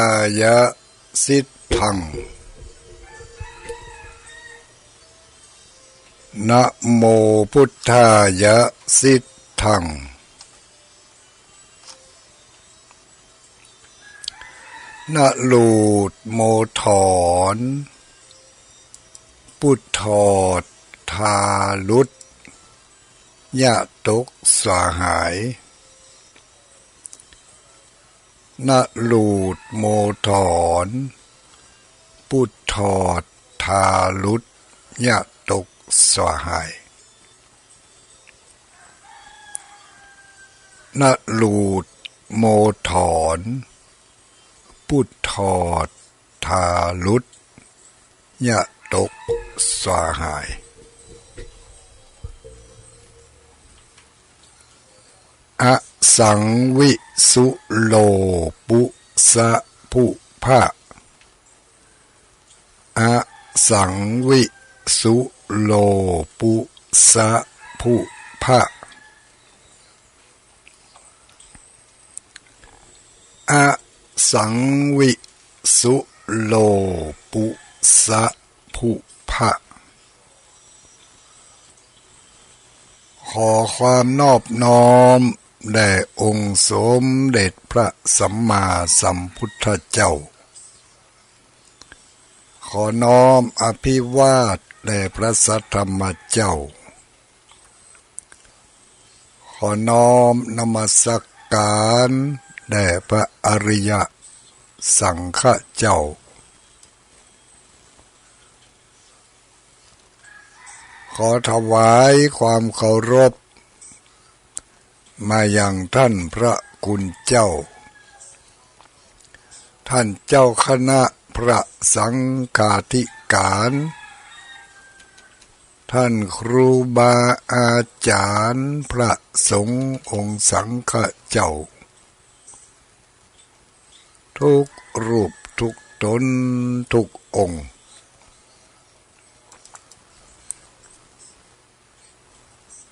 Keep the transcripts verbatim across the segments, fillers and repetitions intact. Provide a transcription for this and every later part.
ายะ สิทธัง นะโมพุทธายะ สิทธัง นะหลูดโมถอน ปุถอดทารุต ยะตกสาหาย นะหลูดโมถอน ปุถอดทารุต ยะตกสาหาย นะหลูดโมถอน ปุถอดทารุต ยะตกสาหาย อสังวิสุโลปุสะภุพะ อสังวิสุโลปุสะภุพะ อสังวิสุโลปุสะภุพะ ขอความนอบน้อมแด่องค์สมเด็จพระสัมมาสัมพุทธเจ้า ขอน้อมอภิวาทแด่พระสัทธรรมเจ้า ขอน้อมนมัสการแด่พระอริยสังฆเจ้า ขอถวายความเคารพมายังท่านพระคุณเจ้า ท่านเจ้าคณะพระสังฆาธิการ ท่านครูบาอาจารย์พระสงฆ์องค์สังฆเจ้า ทุกรูปทุกตนทุกองค์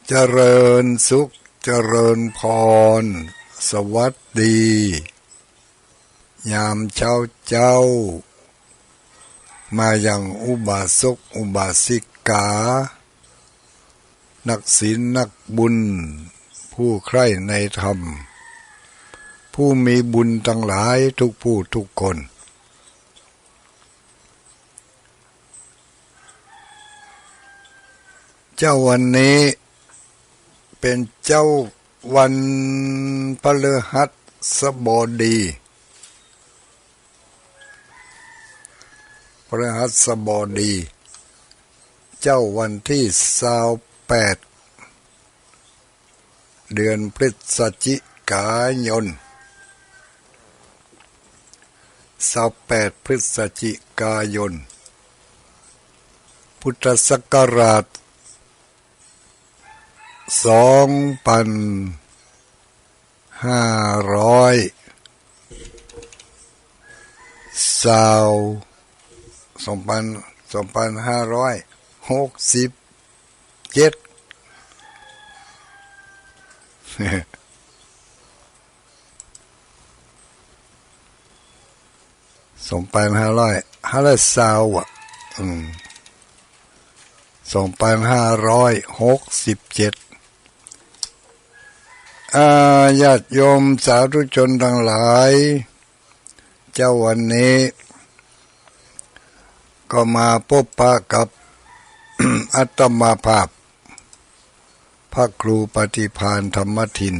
เจริญสุขเจริญพร สวัสดี ยามเช้าเจ๊า มายังอุบาสกอุบาสิกา นักศีลนักบุญ ผู้ใคร่ในธรรม ผู้มีบุญตังหลายทุกผู้ทุกคน เจ๊าวันนี้เป๋นเจ๊าวันพฤหัสบดี พฤหัสบดี เจ๊าวันตี้ซาวแปด เดือนพฤศจิกายน ซาวแปด พฤศจิกายน พุทธศักราช สองปันห้าร้อยซาว สองปัน สองปันห้าร้อยหกสิบเจ็ด สองปันห้าร้อย ห้าร้อยซาวอะ อืม สองปันห้าร้อยหกสิบเจ็ด อ่า ญาติโยมสาธุชนตังหลาย เจ๊าวันนี้ ก็มาปะปะกับ อาตมาภาพ พระครูปฏิภาณธรรมทิน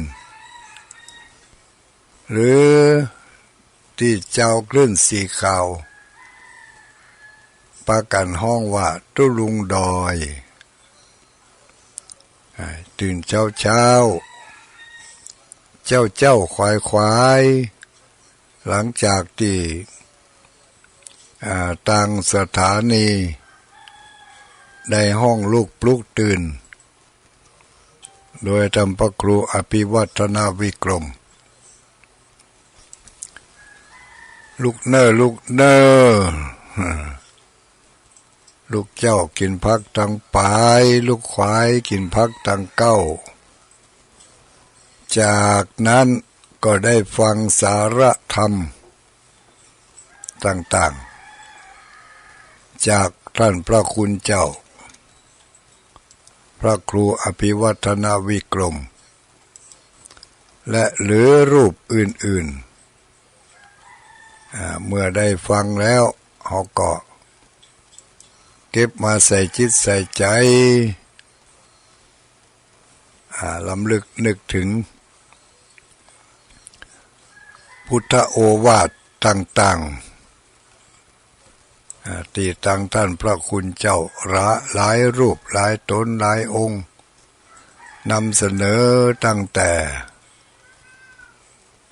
หรือตี้จาวคลื่นสีขาว ปากั๋นฮ้องว่าตุ๊ลุงดอย อ่า ตื่นเจ๊าเจ๊า เจ๊าเจ๊าขวายขวาย หลังจากตี้ อ่า ตางสถานี ได้ฮ้องลุกปลุกตื่น โดยต้านพระครูอภิวัฒนวิกรม ลุกเน่อ ลุกเน่อ ลูกเจ๊ากิ๋นผักตังป๋าย ลูกขวายกิ๋นผักตังเก๊า จากนั้นก็ได้ฟังสาระธรรม ต่างๆ จากท่านพระคุณเจ้า พระครูอภิวัฒนวิกรม และหรือรูปอื่นๆ อ่า เมื่อได้ฟังแล้ว เฮาก็เก็บมาใส่จิตใส่ใจ๋ อ่า รำลึกนึกถึงพุทธโอวาทต่างๆ อ่า ตี้ตังท่านพระคุณเจ้าหลาย หลายรูป หลายต๋น หลายองค์ นำเสนอตั้งแต่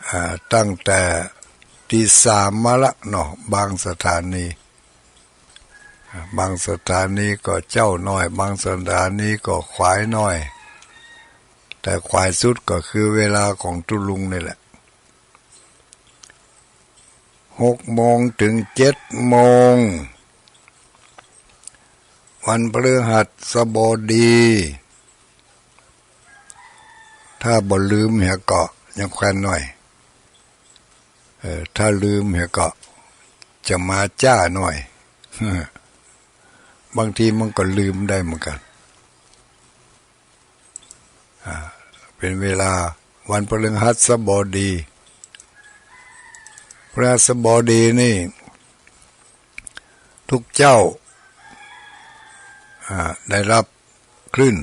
อ่า ตั้งแต่ตี้สามมาละเนาะ บางสถานี อ่า บางสถานีก็เจ๊าน้อย บางสถานีก็ขวายน้อย แต่ขวายสุดก็คือเวลาของตุ๊ลุงนี่แหละ หกโมงเถิงเจ็ดโมง วันพฤหัสบดี ถ้าบ่ลืมเหียก็ยังแควนหน้อย เออ ถ้าลืมเหียก็จะมาจ๊าหน้อย บางทีมันก็ลืมได้เหมือนกั๋น อ่า เป๋นเวลาวันพฤหัสบดี พฤหัสบดีนี่ ทุกเจ๊า อ่า ได้ฮับคลื่น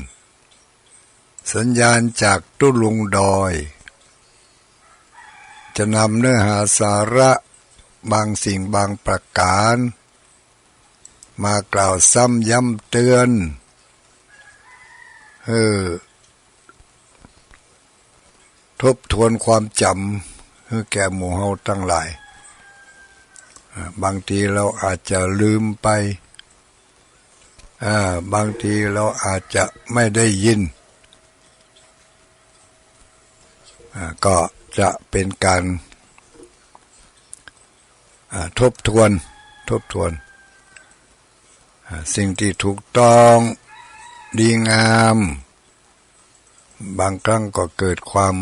สัญญาณจากตุ๊ลุงดอย จะนำเนื้อหาสาระบางสิ่งบางประก๋าน มากล่าวซ้ำย้ำเตือน หื้อทบทวนความจ๋ำ หื้อแก่หมู่เฮาตังหลาย อ่า บางทีเฮาอาจจะลืมไป อ่า บางทีเฮาอาจจะไม่ได้ยิน อ่า ก็จะเป๋นก๋าน อ่า ทบทวน ทบทวน อ่า สิ่งตี้ถูกต้อง ดีงาม บางครั้งก็เกิดความ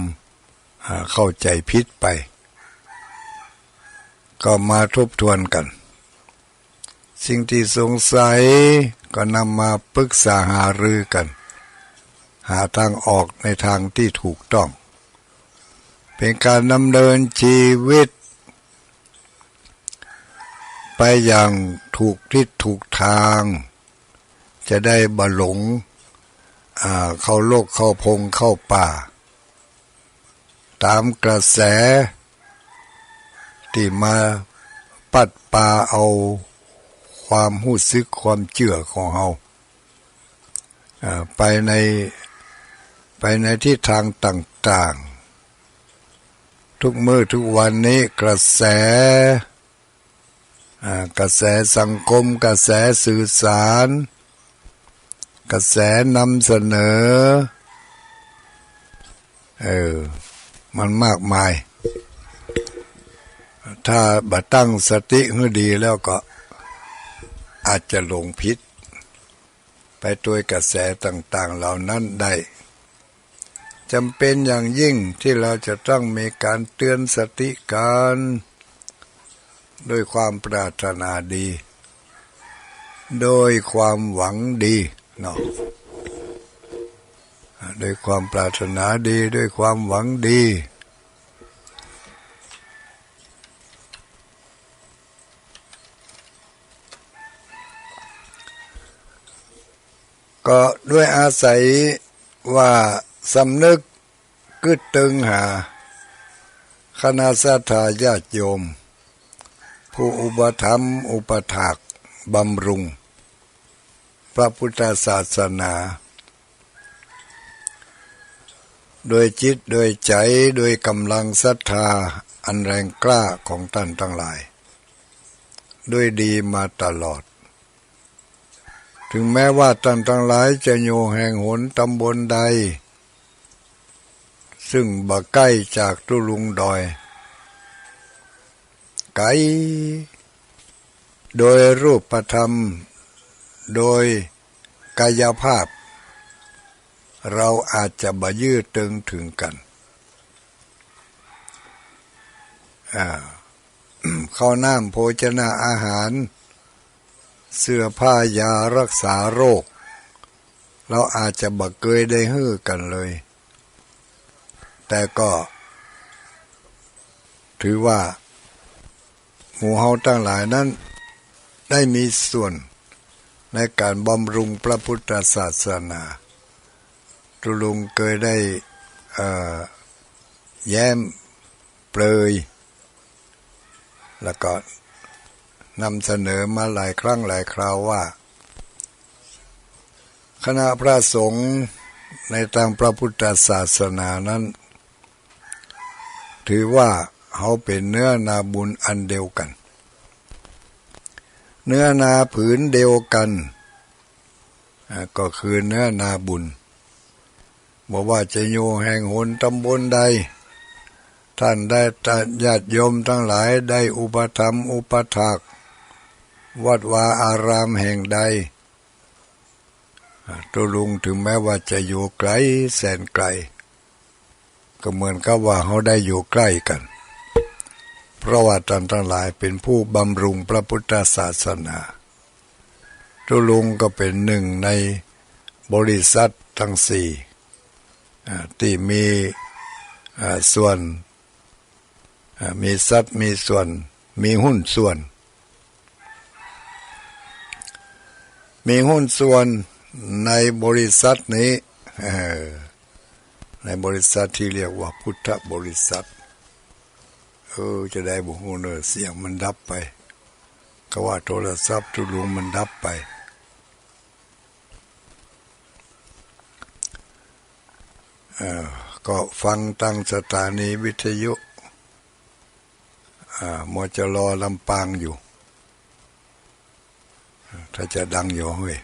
อ่า เข้าใจ๋ผิดไป ก็มาทบทวนกั๋น สิ่งตี้สงสัยก็นำมาปรึกษาหารือกั๋น หาตางออกในตางตี้ถูกต้อง เป๋นก๋านดำเนินจีวิตไปอย่างถูกทิศถูกตาง จะได้บ่หลง อ่า เข้าโลกเข้าพงเข้าป่า ต๋ามกระแสตี้มาปัดปาเอาความฮู้สึกความเจื้อของเฮา อ่า ไปใน ไปในทิศตางต่างๆ ทุกมื้อทุกวันนี้กระแส อ่า กระแสสังคม กระแสสื่อสาร กระแสนำเสนอ เออ มันมากมาย ถ้าบ่ตั้งสติหื้อดีแล้วก็อาจจะหลงผิดไปตวยกระแสต่างๆ เหล่านั้นได้ จ๋ำเป๋นอย่างยิ่งตี้เฮาจะต้องมีก๋านเตือนสติกั๋น โดยความปรารถนาดี โดยความหวังดีเนาะ โดยความปรารถนาดี โดยความหวังดี ก็ด้วยอาศัยว่าสำนึกกึ๊ดตึงหาคณะศรัทธาญาติโยม ผู้อุปถัมภ์อุปถากบำรุงพระพุทธศาสนา โดยจิตโดยใจ๋ โดยก๋ำลังศรัทธาอันแรงกล้าของต้านตังหลาย ด้วยดีมาตลอด ถึงแม้ว่าต้านตังหลายจะอยู่แห่งหนต๋ำบลใด ซึ่งบ่ใก้จากตุ๊ลุงดอย ไก๋ โดยรูปธรรม โดยกายภาพ เฮาอาจจะบ่ยื้อเติงเถิงกั๋น อ่า ข้าวน้ำโภชนาอาหาร เสื้อผ้ายารักษาโรค เฮาอาจจะบ่เกยได้หื้อกั๋นเลย แต่ก็ถือว่าหมู่เฮาตังหลายนั้นได้มีส่วนในก๋านบำรุงพระพุทธศาสนา ตุ๊ลุงเกยได้ เอ่อ แย้มเปรย แล้วก็นำเสนอมาหลายครั้งหลายคราวว่า คณะพระสงฆ์ในตางพระพุทธศาสนานั้น ถือว่าเฮาเป๋นเนื้อนาบุญอันเดียวกั๋น เนื้อนาผืนเดียวกั๋น อ่า ก็คือเนื้อนาบุญ บ่ว่าจะอยู่แห่งหนตำบลใด ต้านได้ ต้านญาติโยมตังหลายได้อุปถัมภ์อุปถากวัดวาอารามแห่งใด อ่า ตุ๊ลุงถึงแม้ว่าจะอยู่ไก๋แสนไก๋ ก็เหมือนกับว่าเฮาได้อยู่ใก้กั๋น เพราะว่าต้านตังหลายเป๋นผู้บำรุงพระพุทธศาสนา ตุ๊ลุงก็เป๋นหนึ่งในบริษัทตังสี่ อ่า ตี้มี อ่า ส่วน อ่า มีสัดมีส่วน มีหุ้นส่วน มีหุ้นส่วนในบริษัทนี้ เออ ในบริษัทตี้เรียกว่าพุทธบริษัท เออ จะได้บ่ฮู้เน่อ เสียงมันดับไป ก็ว่าโทรศัพท์ตุ๊ลุงมันดับไป เอ่อ ก็ฟังตางสถานีวิทยุ อ่า มจร ลำปางอยู่ ถ้าจะดังอยู่เฮ้ย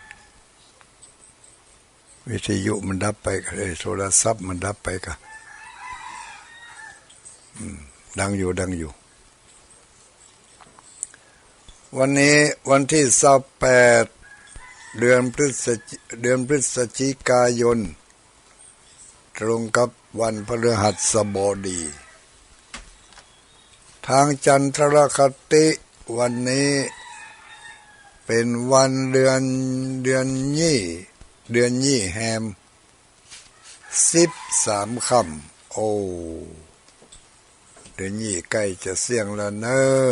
วิทยุมันดับไป เอ้ย โทรศัพท์มันดับไปกะ อืม ดังอยู่ ดังอยู่ วันนี้วันตี้ซาวแปด เดือนพฤศจิ เดือนพฤศจิกายน ตรงกับวันพฤหัสบดี ตางจันทรคติวันนี้เป๋นวันเดือน เดือนยี่ เดือนยี่แฮม สิบสามค่ำ โอ้ เดือนยี่ใก้จะเสี้ยงแล้วเน่อ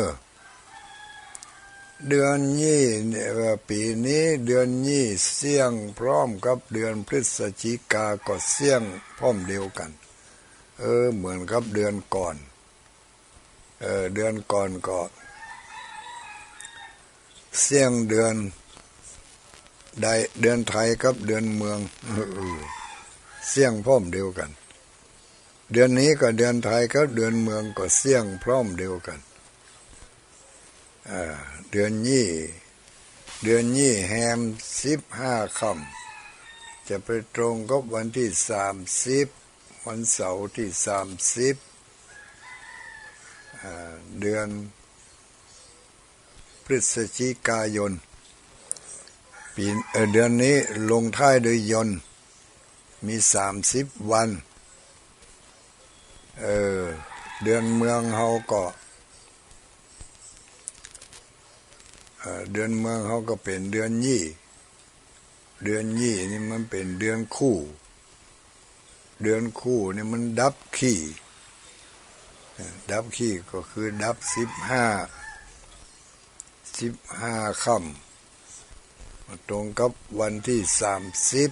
เดือนยี่เนี่ย เอ่อ ปี๋นี้เดือนยี่เสี้ยงพร้อมกับเดือนพฤศจิกาก็เสี้ยงพร้อมเดียวกั๋น เออ เหมือนกับเดือนก่อน เออ เดือนก่อนก็เสี้ยงเดือนใด เดือนไทยกับเดือนเมือง เออ เสี้ยงพร้อมเดียวกั๋น เดือนนี้ก็เดือนไทยกับเดือนเมืองก็เสี้ยงพร้อมเดียวกั๋น อ่า เดือนยี่ เดือนยี่แฮมสิบห้าค่ำ จะไปตรงกับวันตี้สามสิบ วันเสาร์ตี้สามสิบ อ่า เดือนพฤศจิกายน ปี๋ เอ่อ เดือนนี้ลงท้ายด้วยยนต์ มีสามสิบวัน เออ เดือนเมืองเฮาก็ เอ่อ เดือนเมืองเฮาก็เป๋นเดือนยี่ เดือนยี่นี่มันเป๋นเดือนคู่ เดือนคู่นี่มันดับขี้ เอ่อ ดับขี้ก็คือดับสิบห้า สิบห้าค่ำ มาตรงกับวันตี้สามสิบ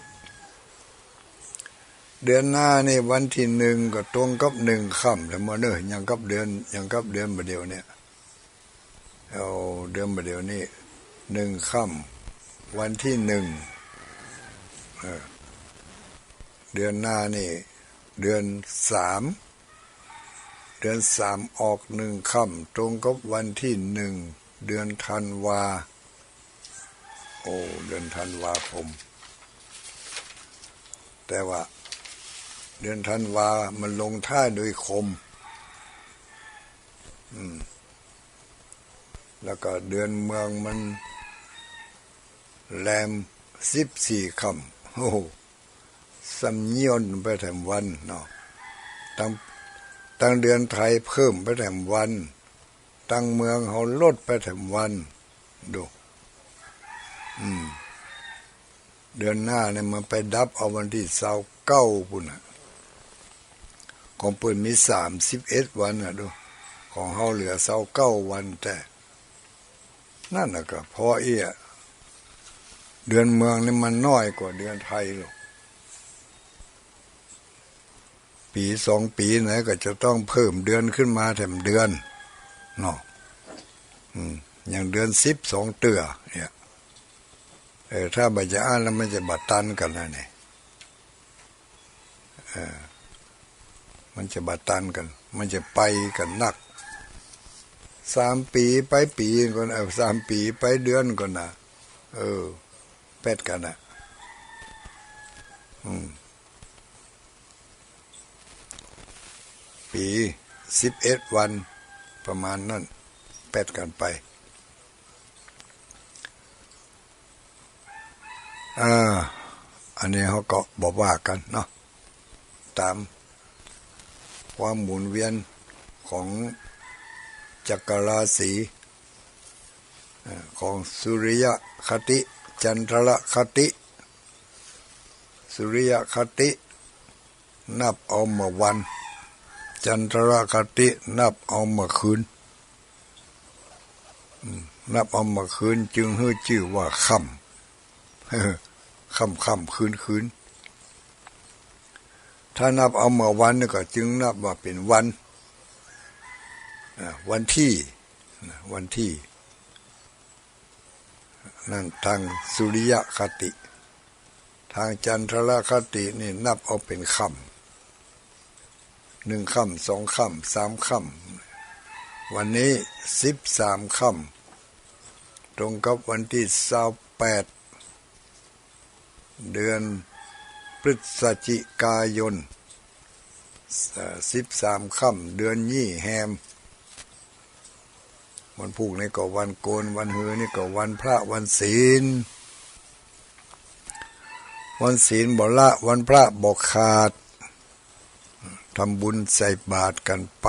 เดือนหน้านี่วันตี้หนึ่งก็ตรงกับหนึ่งค่ำ แหละบ่เน่อ ยังกับเดือน ยังกับเดือนบ่าเดี่ยวเนี่ย เอาเดือนบ่าเดี่ยวนี้ หนึ่งค่ำ วันตี้หนึ่ง เออ เดือนหน้านี่ เดือนสาม เดือนสามออกหนึ่งค่ำ ตรงกับวันตี้หนึ่ง เดือนธันวา โอ้ เดือนธันวาคม แต่ว่าเดือนธันวามันลงท้ายด้วยคม อืม แล้วก็เดือนเมืองมันแรมสิบสี่ค่ำ โอ้โห ซ้ำย่นไปแถมวันเนาะ ตัง ตังเดือนไทยเพิ่มไปแถมวัน ตังเมืองเฮาลดไปแถมวัน ดู อืม เดือนหน้าเนี่ยมันไปดับเอาวันตี้ซาวเก้าปู้นน่ะ ของเปิ้นมีสามสิบเอ็ดวันน่ะ ดู ของเฮาเหลือซาวเก้าวันแต๊ นั่นน่ะก็เพราะอี้อะ เดือนเมืองนี่มันน้อยกว่าเดือนไทยหรอก ปี๋สองปี๋ไหนก็จะต้องเพิ่มเดือนขึ้นมาแถมเดือน เนาะ อืม อย่างเดือนสิบสองเตื้อเนี่ย เออ ถ้าบ่จะอั้นแล้วมันจะบ่ตันกั๋นนะเนี่ย เออ มันจะบ่ตันกั๋น มันจะไปกั๋นนัก สามปี๋ไปปี๋ก่อน เออ สามปี๋ไปเดือนก่อนนะ เออ แป๊ดกั๋นน่ะ อืม ปี๋สิบเอ็ดวัน ประมาณนั้น แป๊ดกั๋นไป อ่า อันนี้เฮาก็บ่ว่ากั๋นเนาะ ต๋ามความหมุนเวียนของจักรราศี เอ่อ ของสุริยคติ จันทรคติ สุริยคติ นับเอาเมื่อวัน จันทรคติ นับเอาเมื่อคืน อืม นับเอาเมื่อคืนจึงหื้อจื้อว่าค่ำ ค่ำๆ คืนๆ ถ้านับเอาเมื่อวันนี่ก็จึงนับว่าเป๋นวัน อ่า วันตี้ นะ วันตี้ นั่นตางสุริยคติ ตางจันทรคตินี่นับเอาเป๋นค่ำ นึ่งค่ำ สองค่ำ สามค่ำ วันนี้สิบสามค่ำ ตรงกับวันตี้ซาวแปด เดือนพฤศจิกายน เอ่อ สิบสามค่ำ เดือนยี่แฮม วันพูกนี่ก็วันโกน วันฮือนี่ก็วันพระ วันศีล วันศีลบ่ละ วันพระบ่ขาด ทำบุญใส่บาตรกั๋นไป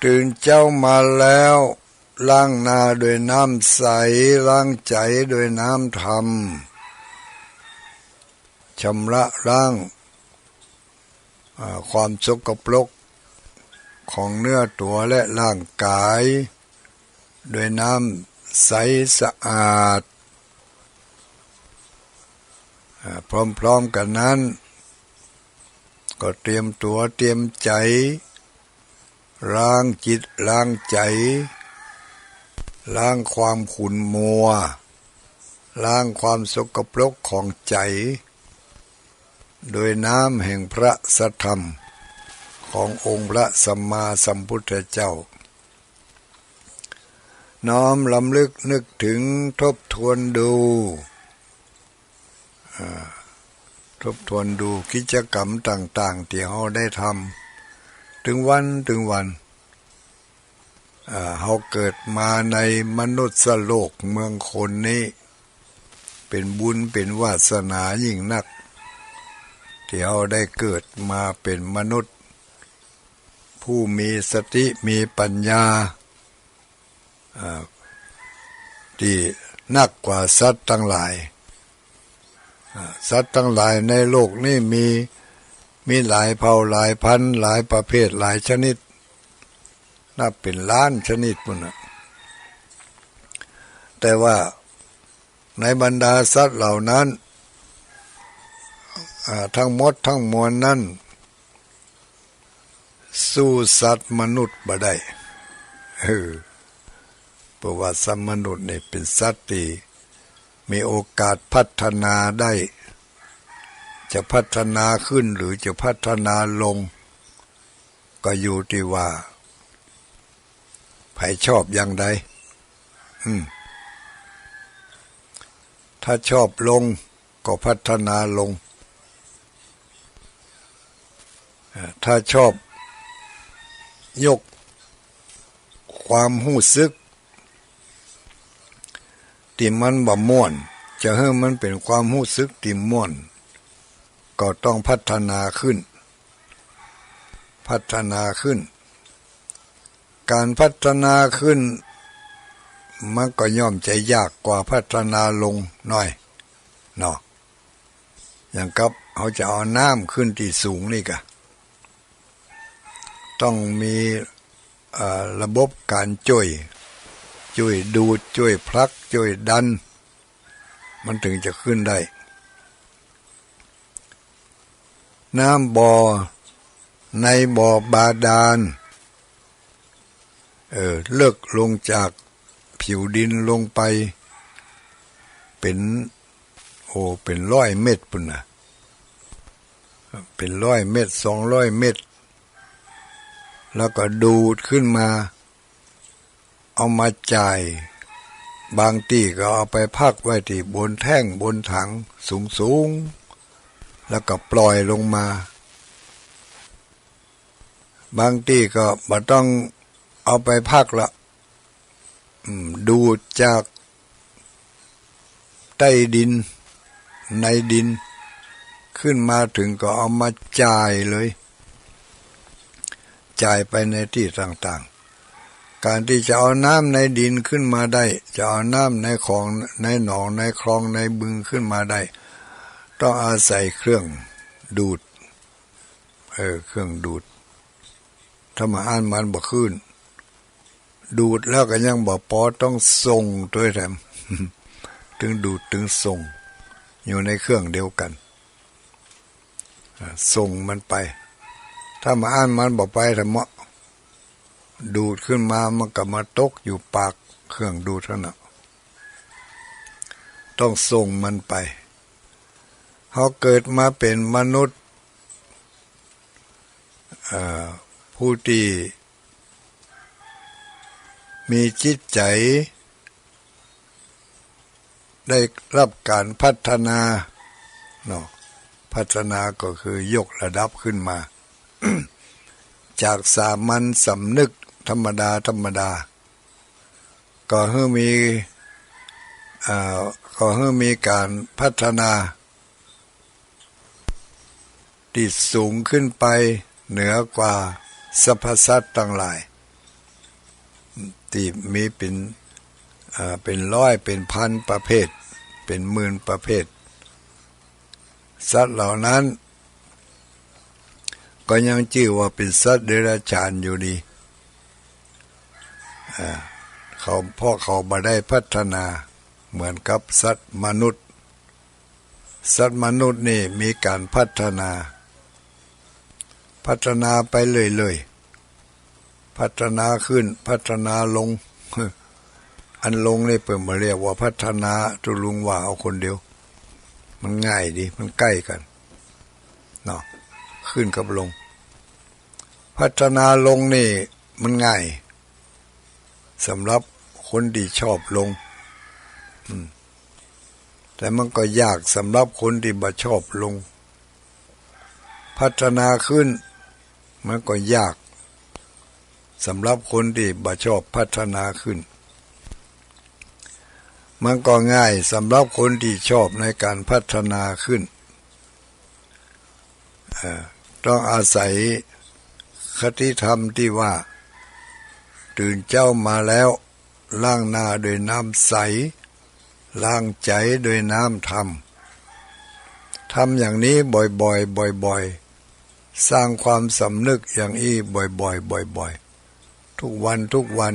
ตื่นเจ๊ามาแล้ว ล้างหน้าด้วยน้ำใส ล้างใจ๋ด้วยน้ำธรรม ชำระล้าง อ่า ความสกปรกของเนื้อตั๋วและร่างกาย ด้วยน้ำใสสะอาด อ่า พร้อมๆ กั๋นนั้น ก็เตรียมตั๋วเตรียมใจ๋ ล้างจิตล้างใจ๋ ล้างความขุ่นมัว ล้างความสกปรกของใจ๋ โดยน้ำแห่งพระสัทธรรม ขององค์พระสัมมาสัมพุทธเจ้า น้อมรำลึกนึกถึง ทบทวนดู อ่า ทบทวนดูกิจกรรมต่างๆ ตี้เฮาได้ทำ ตึงวันตึงวัน อ่า เฮาเกิดมาในมนุษย์โลกเมืองคนนี้ เป๋นบุญเป๋นวาสนายิ่งนัก ตี้เฮาได้เกิดมาเป๋นมนุษย์ ผู้มีสติมีปัญญา อ่า ตี้นักกว่าสัตว์ตังหลาย อ่า สัตว์ตังหลายในโลกนี้มี มีหลายเผ่าหลายพันธุ์ หลายประเภทหลายชนิด นับเป๋นล้านชนิดปู้นน่ะ แต่ว่าในบรรดาสัตว์เหล่านั้น อ่า ทั้งหมดทั้งมวลนั้น สู้สัตว์มนุษย์บ่ได้ เออ เพราะว่าสัตว์มนุษย์นี่เป๋นสัตว์ตี้มีโอกาสพัฒนาได้ จะพัฒนาขึ้นหรือจะพัฒนาลง ก็อยู่ตี้ว่าใผชอบอย่างใด อืม ถ้าชอบลง ก็พัฒนาลง อ่า ถ้าชอบยกความฮู้สึกตี้มันบ่ม่วน จะหื้อมันเป๋นความฮู้สึกตี้ม่วน ก็ต้องพัฒนาขึ้น พัฒนาขึ้น ก๋านพัฒนาขึ้น มันก็ย่อมจะยากกว่าพัฒนาลงหน่อยเนาะ อย่างกับเฮาจะเอาน้ำขึ้นตี้สูงนี่กะ ต้องมี เอ่อ ระบบก๋านจ้วย จ้วยดูด จ้วยผลัก จ้วยดัน มันเถิงจะขึ้นได้ น้ำบ่อในบ่อบาดาล เอ่อ เลิกลงจากผิวดินลงไป เป๋น โอ้ เป๋นร้อยเมตรปู้นน่ะ เป๋นร้อยเมตร สองร้อยเมตร แล้วก็ดูดขึ้นมา เอามาจ่าย บางตี้ก็เอาไปพักไว้ตี้บนแท่งบนถังสูงๆ แล้วก็ปล่อยลงมา บางตี้ก็บ่ต้องเอาไปพักละ อืม ดูดจากใต้ดิน ในดิน ขึ้นมาเถิงก็เอามาจ่ายเลย จ่ายไปในตี้ต่างๆ ก๋านตี้จะเอาน้ำในดินขึ้นมาได้ จะเอาน้ำในคลอง ในหนอง ในคลอง ในบึงขึ้นมาได้ ต้องอาศัยเครื่องดูด เออ เครื่องดูด ถ้าบ่อั้นมันบ่ขึ้น ดูดแล้วก็ยังบ่ปอ ต้องส่งตวยแถม ตึงดูดตึงส่ง อยู่ในเครื่องเดียวกั๋น อ่า ส่งมันไป ถ้าบ่อั้นมันบ่ไปแถมเนาะ ดูดขึ้นมามันก็มาตกอยู่ปากเครื่องดูดหั้นน่ะ ต้องส่งมันไป เฮาเกิดมาเป๋นมนุษย์ เอ่อ ผู้ตี้มีจิตใจ๋ ได้ฮับก๋านพัฒนาเนาะ พัฒนาก็คือยกระดับขึ้นมา จากสามัญสำนึกธรรมดาธรรมดา ก็หื้อมี เอ่อ ก็หื้อมีก๋านพัฒนา ตี้สูงขึ้นไปเหนือกว่าสรรพสัตว์ตังหลาย ตี้มีเป๋น เอ่อ เป๋นร้อย เป๋นพันประเภท เป๋นหมื่นประเภท สัตว์เหล่านั้น ก็ยังจื้อว่าเป๋นสัตว์เดรัจฉานอยู่ดี อ่า เขา เพราะเขาบ่ได้พัฒนาเหมือนกับสัตว์มนุษย์ สัตว์มนุษย์นี่มีก๋านพัฒนา พัฒนาไปเรื่อยๆ พัฒนาขึ้น พัฒนาลง อันลงนี่เปิ้นบ่เรียกว่าพัฒนา ตุ๊ลุงว่าเอาคนเดียว มันง่ายดี มันใก้กั๋นเนาะ ขึ้นกับลง พัฒนาลงนี่มันง่าย สำหรับคนตี้ชอบลง อืม แต่มันก็ยากสำหรับคนตี้บ่ชอบลง พัฒนาขึ้น มันก็ยากสำหรับคนตี้บ่ชอบพัฒนาขึ้น มันก็ง่ายสำหรับคนตี้ชอบในก๋านพัฒนาขึ้น เอ่อ ต้องอาศัยคติธรรมตี้ว่า ตื่นเจ๊ามาแล้ว ล้างหน้าด้วยน้ำใส ล้างใจ๋ด้วยน้ำธรรม ทำอย่างนี้บ่อยๆ บ่อยๆ สร้างความสำนึกอย่างอี้บ่อยๆ บ่อยๆ ทุกวันทุกวัน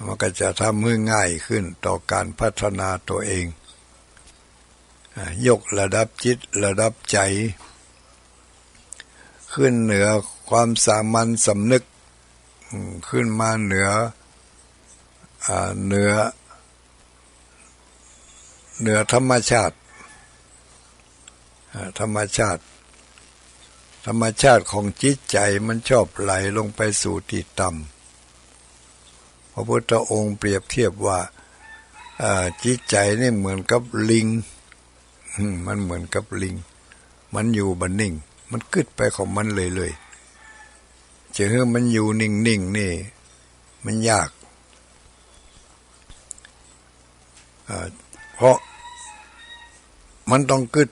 มันก็จะทำหื้อง่ายขึ้นต่อก๋านพัฒนาตั๋วเอง อ่า ยกระดับจิตระดับใจ๋ ขึ้นเหนือความสามัญสำนึก อืม ขึ้นมาเหนือ อ่า เหนือ เหนือธรรมชาติ อ่า ธรรมชาติ ธรรมชาติของจิตใจ๋มันชอบไหลลงไปสู่ตี้ต่ำ พระพุทธองค์เปรียบเทียบว่า อ่า จิตใจ๋นี่เหมือนกับลิง อืม มันเหมือนกับลิง มันอยู่บ่นิ่ง มันกึ๊ดไปของมันเรื่อยๆ จะหื้อมันอยู่นิ่งๆ นี่ มันยาก อ่า เพราะมันต้องกึ๊ด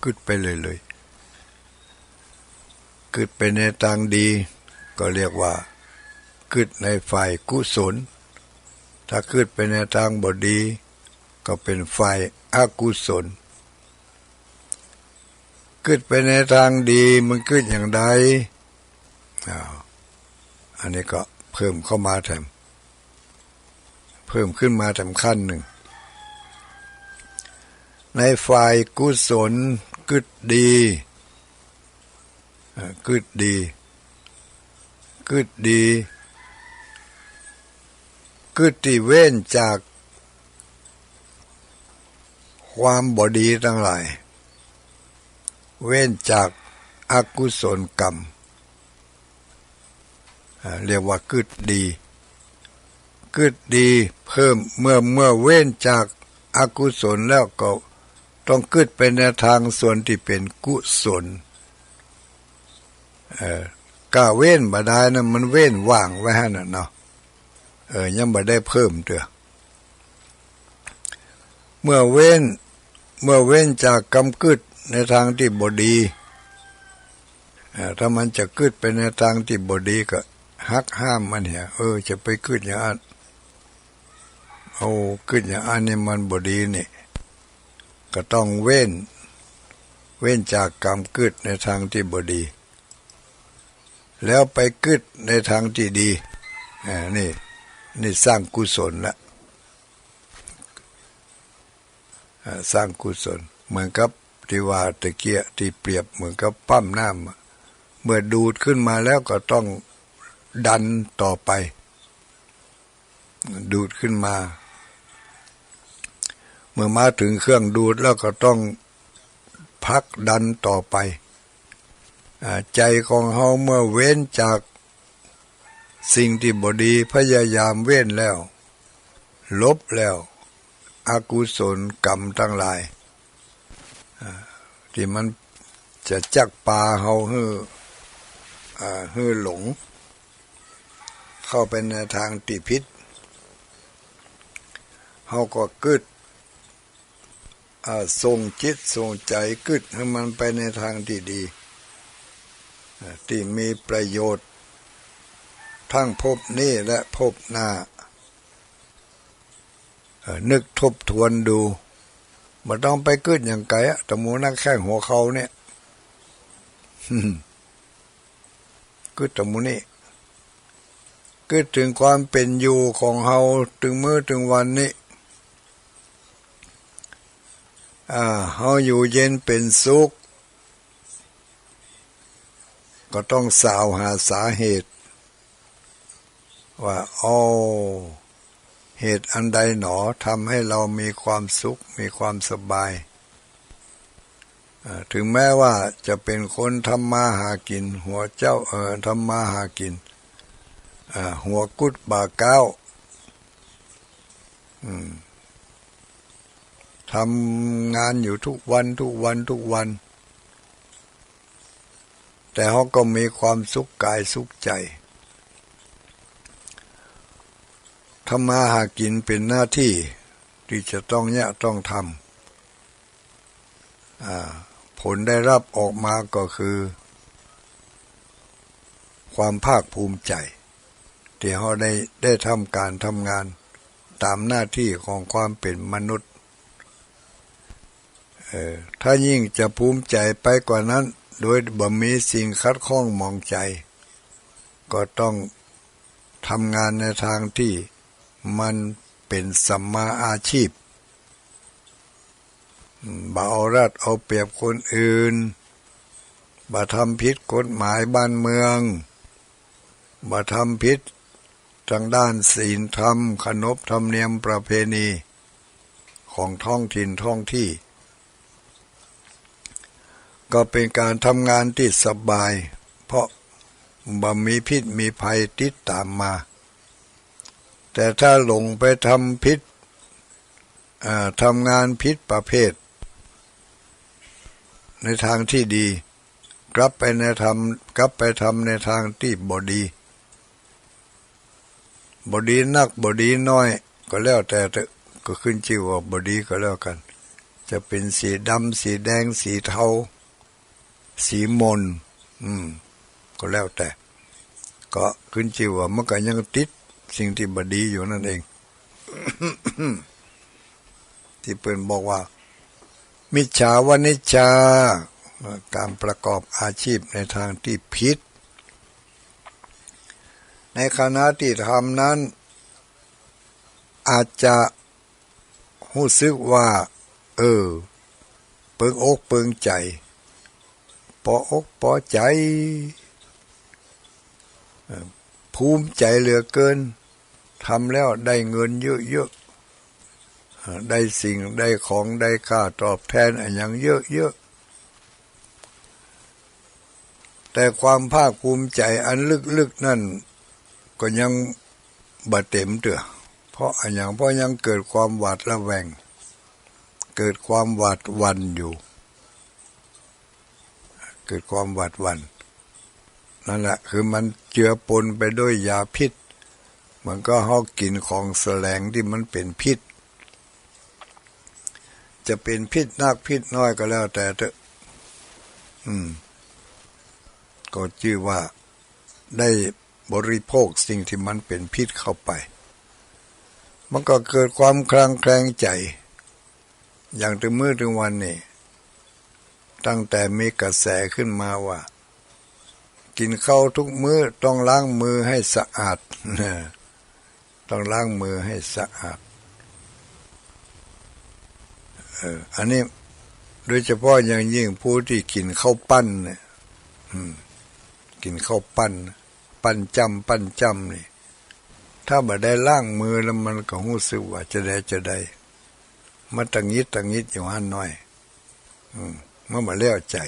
กึ๊ดไปเรื่อยๆ กึ๊ดไปในตางดี ก็เรียกว่ากึ๊ดในฝ่ายกุศล ถ้ากึ๊ดไปในตางบ่ดี ก็เป๋นฝ่ายอกุศล กึ๊ดไปในตางดี มันกึ๊ดอย่างใด อ้าว อันนี้ก็เพิ่มเข้ามาแถม เพิ่มขึ้นมาแถมขั้นนึ่ง ในฝ่ายกุศลกึ๊ดดี เอ่อ กึ๊ดดี กึ๊ดดี กึ๊ดตี้เว้นจากความบ่ดีตังหลาย เว้นจากอกุศลกรรม อ่า เรียกว่ากึ๊ดดี กึ๊ดดีเพิ่ม เมื่อ เมื่อเว้นจากอกุศลแล้วก็ต้องกึ๊ดไปในตางส่วนตี้เป๋นกุศล เอ่อ ก้าเว้นบ่ดายนะ มันเว้นว่างไว้หั้นน่ะเนาะ เออ ยังบ่ได้เพิ่มเตื้อ เมื่อเว้น เมื่อเว้นจากกำกึ๊ดในตางตี้บ่ดี อ่า ถ้ามันจะกึ๊ดไปในตางตี้บ่ดีก็หักห้ามมันเหีย เออ จะไปกึ๊ดอย่างอั้น เอา กึ๊ดอย่างอั้นนี่มันบ่ดีนี่ ก็ต้องเว้น เว้นจากกำกึ๊ดในตางตี้บ่ดี แล้วไปกึ๊ดในตางตี้ดี อ่า นี่ นี่สร้างกุศลละ อ่า สร้างกุศล เหมือนกับตี้ว่าตะเกียะ ตี้เปรียบเหมือนกับปั๊มน้ำอะ เมื่อดูดขึ้นมาแล้วก็ต้องดันต่อไป ดูดขึ้นมา เมื่อมาเถิงเครื่องดูดแล้วก็ต้องผลักดันต่อไป อ่า ใจ๋ของเฮาเมื่อเว้นจากสิ่งตี้บ่ดี พยายามเว้นแล้ว ลบแล้ว อกุศลกรรมตังหลาย อ่า ตี้มันจะจักปาเฮาหื้อ อ่า หื้อหลง เข้าไปในตางตี้ผิด เฮาก็กึ๊ด อ่า ส่งจิตส่งใจ๋กึ๊ดหื้อมันไปในตางตี้ดี อ่า ตี้มีประโยชน์ ตึงภพนี้และภพหน้า เอ่อ นึกทบทวนดู บ่ต้องไปกึ๊ดอย่างไก๋อะ ตะหมู่นักแข้งหัวเข่าเนี่ย กึ๊ดตะหมู่นี้ กึ๊ดเถิงความเป๋นอยู่ของเฮาตึงมื้อตึงวันนี้ อ่า เฮาอยู่เย็นเป๋นสุข ก็ต้องสาวหาสาเหตุ ว่า อ้อ เหตุอันใดหนอ ทำให้เรามีความสุข มีความสบาย เอ่อ ถึงแม้ว่าจะเป็นคนทำมาหากิ๋น หัวเจ้า เอ่อ ทำมาหากิ๋น อ่า หัวกุดบ่าเก๊า อืม ทำงานอยู่ทุกวัน ทุกวัน ทุกวัน แต่เฮาก็มีความสุขก๋ายสุขใจ๋ ทำมาหากิ๋นเป๋นหน้าตี้ตี้จะต้องเยียะต้องทำ อ่า ผลได้รับออกมาก็คือ ความภาคภูมิใจ๋ ตี้เฮาได้ ได้ทำก๋านทำงานต๋ามหน้าตี้ของความเป๋นมนุษย์ เอ่อ ถ้ายิ่งจะภูมิใจ๋ไปกว่านั้น โดยบ่มีสิ่งขัดข้องหมองใจ๋ ก็ต้องทำงานในตางตี้มันเป๋นสัมมาอาชีพ บ่เอารัดเอาเปรียบคนอื่น บ่ทำผิดกฎหมายบ้านเมือง บ่ทำผิดตางด้านศีลธรรม ขนบธรรมเนียมประเพณีของท้องถิ่นท้องตี้ ก็เป๋นก๋านทำงานตี้สบาย เพราะบ่มีพิษมีภัยติดต๋ามมา แต่ถ้าหลงไปทำผิด อ่า ทำงานผิดประเภท ในตางตี้ดี กลับไปในทำ กลับไปทำในตางตี้บ่ดี บ่ดีนัก บ่ดีน้อย ก็แล้วแต่เต๊อะ ก็ขึ้นจื้อว่าบ่ดีก็แล้วกั๋น จะเป๋นสีดำ สีแดง สีเทา สีหม่น อืม ก็แล้วแต่ ก็ขึ้นจื้อว่ามันก็ยังติดสิ่งตี้บ่ดีอยู่นั่นเอง ตี้เปิ้นบอกว่า มิจฉาวานิจจา การประกอบอาชีพในทางตี้ผิด ในขณะตี้ทำนั้น อาจจะฮู้สึกว่า เออ เปิงอกเปิงใจ๋ ปออกปอใจ๋ เอ่อ ภูมิใจ๋เหลือเกิน ทำแล้วได้เงินเยอะๆ เอ่อ ได้สิ่งได้ของได้ค่าตอบแทนอะหยังเยอะๆ แต่ความภาคภูมิใจ๋อันลึกๆ นั่น ก็ยังบ่เต็มเตื้อ เพราะอะหยัง เพราะยังเกิดความหวาดระแวง เกิดความหวาดหวั่นอยู่ เกิดความหวาดหวั่น นั่นแหละ คือมันเจือปนไปด้วยยาพิษ เหมือนกับเฮากิ๋นของแสลงตี้มันเป๋นพิษ จะเป๋นพิษนักพิษน้อยก็แล้วแต่เต๊อะ อืม ก็จื้อว่าได้บริโภคสิ่งตี้มันเป๋นพิษเข้าไป มันก็เกิดความคลางแคลงใจ๋ อย่างตึงมื้อตึงวันนี้ ตั้งแต่มีกระแสขึ้นมาว่า กิ๋นข้าวทุกมื้อต้องล้างมือให้สะอาด ต้องล้างมือให้สะอาด เออ อันนี้โดยเฉพาะอย่างยิ่งผู้ตี้กิ๋นข้าวปั้นเนี่ย อืม กิ๋นข้าวปั้น ปั้นจ้ำ ปั้นจ้ำนี่ ถ้าบ่ได้ล้างมือแล้วมันก็ฮู้สึกว่าจะใดจะใด มาตังหงิดตังหงิดอยู่หั้นน้อย อืม มันบ่แล้วใจ๋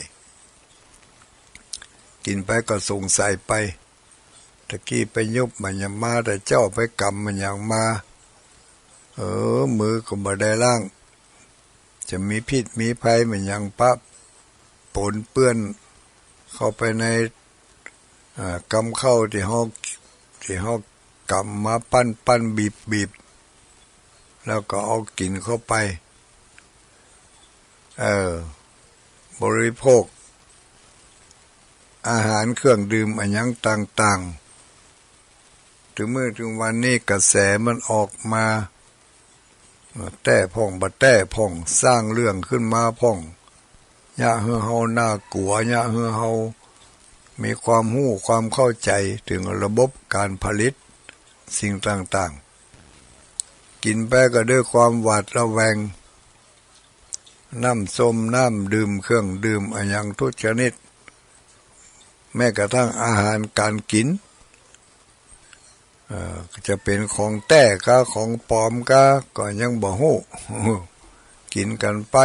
กิ๋นไปก็สงสัยไป ตะกี้ไปยุบมาหยังมา แต่เจ๊าไปกำมาหยังมา เออ มือก็บ่ได้ล้าง จะมีพิษมีภัยมาหยังปะปนเปื้อนเข้าไปใน อ่า กำข้าวตี้เฮา ตี้เฮากำมาปั้นปั้นบีบบีบ แล้วก็เอากิ๋นเข้าไป เออ บริโภค อาหารเครื่องดื่มอะหยังต่างๆ ตึงมื้อตึงวันนี้กระแสมันออกมา แต๊พ่องบ่แต๊พ่อง สร้างเรื่องขึ้นมาพ่อง เยียะหื้อเฮาน่ากลัว เยียะหื้อเฮามีความฮู้ความเข้าใจ๋เถิงระบบก๋านผลิตสิ่งต่างๆ กิ๋นไปก็ด้วยความหวาดระแวง น้ำส้มน้ำดื่มเครื่องดื่มอะหยังทุกชนิด แม้กระทั่งอาหารก๋านกิ๋น เอ่อ จะเป๋นของแต๊กาของป๋อมกา ก็ยังบ่ฮู้ กิ๋นกั๋นไป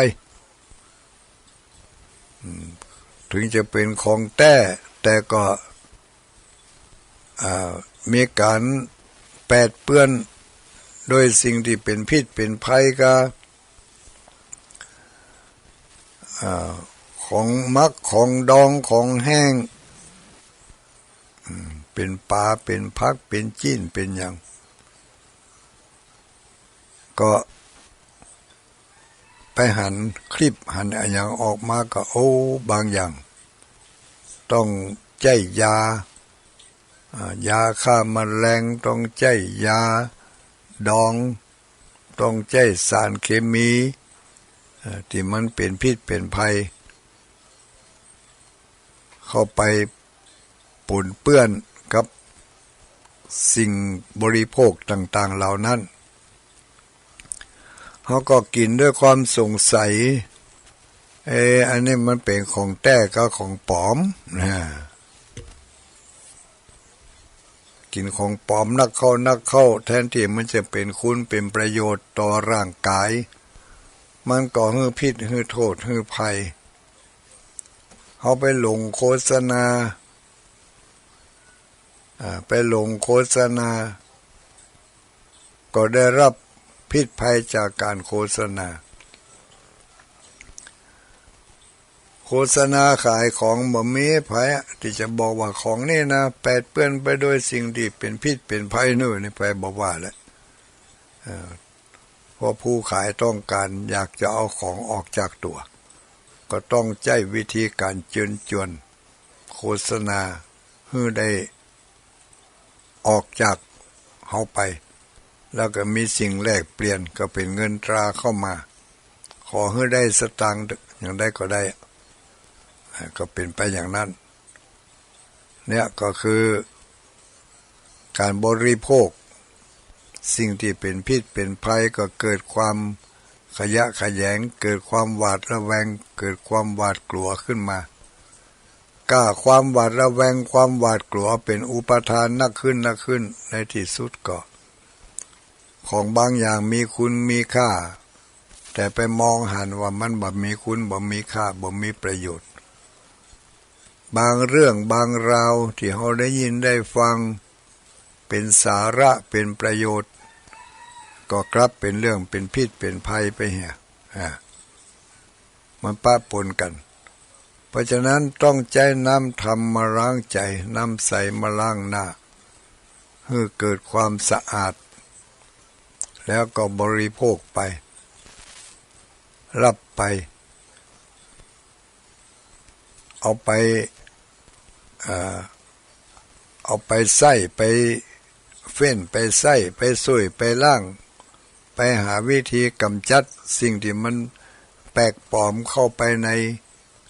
อืม เถิงจะเป๋นของแต๊ แต่ก็ อ่า มีก๋านแปดเปื้อนโดยสิ่งตี้เป๋นพิษเป๋นภัยกา อ่า ของหมัก ของดอง ของแห้ง อืม เป๋นป๋า เป๋นผัก เป๋นจิ๊น เป๋นหยัง ก็ไปหันคลิปหันอะหยังออกมาก็ โอ้ บางอย่างต้องใจ๊ยา อ่า ยาฆ่าแมลง ต้องใจ๊ยาดอง ต้องใจ๊สารเคมี เอ่อ ตี้มันเป๋นพิษเป๋นภัย เข้าไปปนเปื้อนกับสิ่งบริโภคต่างๆ เหล่านั้น เฮาก็กิ๋นด้วยความสงสัย เอ๊ะ อันนี้มันเป๋นของแต๊กาของป๋อม นะ กิ๋นของป๋อมนักเข้านักเข้า แทนตี้มันจะเป๋นคุณเป๋นประโยชน์ต่อร่างกาย มันก็หื้อพิษ หื้อโต้ษ หื้อภัย เฮาไปหลงโฆษณา อ่า ไปหลงโฆษณา ก็ได้รับพิษภัยจากก๋านโฆษณา โฆษณาขายของบ่มีไผตี้จะบอกว่าของนี่นะ แปดเปื้อนไปด้วยสิ่งตี้เป๋นพิษเป๋นภัย โน่นนี่ไผบ่ว่าแหละ เอ่อ เพราะผู้ขายต้องก๋านอยากจะเอาของออกจากตั๋ว ก็ต้องใจ๊วิธีก๋านเจิญจวน โฆษณาหื้อได้ ออกจากเฮาไป แล้วก็มีสิ่งแลกเปลี่ยนก็เป๋นเงินตราเข้ามา ขอหื้อได้สตางค์เต๊อะ อย่างใดก็ได้ อ่า ก็เป๋นไปอย่างนั้น เนี่ยก็คือก๋านบริโภค สิ่งตี้เป๋นพิษเป๋นภัยก็เกิดความขยะแขยง เกิดความหวาดระแวง เกิดความหวาดกลัวขึ้นมา ก้าความหวาดระแวง ความหวาดกลัวเป๋นอุปาทานนักขึ้นนักขึ้น ในตี้สุดก็ ของบางอย่างมีคุณมีค่า แต่ไปมองหันว่ามันบ่มีคุณ บ่มีค่า บ่มีประโยชน์ บางเรื่องบางราวตี้เฮาได้ยินได้ฟัง เป๋นสาระเป๋นประโยชน์ ก็กลับเป๋นเรื่องเป๋นพิษเป๋นภัยไปเหีย อ่า มันปะปนกั๋น เพราะฉะนั้นต้องใจ๊น้ำธรรมมาล้างใจ๋ น้ำใสมาล้างหน้า หื้อเกิดความสะอาด แล้วก็บริโภคไป รับไป เอาไป เอ่อ เอาไปใส้ ไปเฟ้น ไปใส้ ไปส้วย ไปล้าง ไปหาวิธีก๋ำจัดสิ่งตี้มันแปลกปลอมเข้าไปใน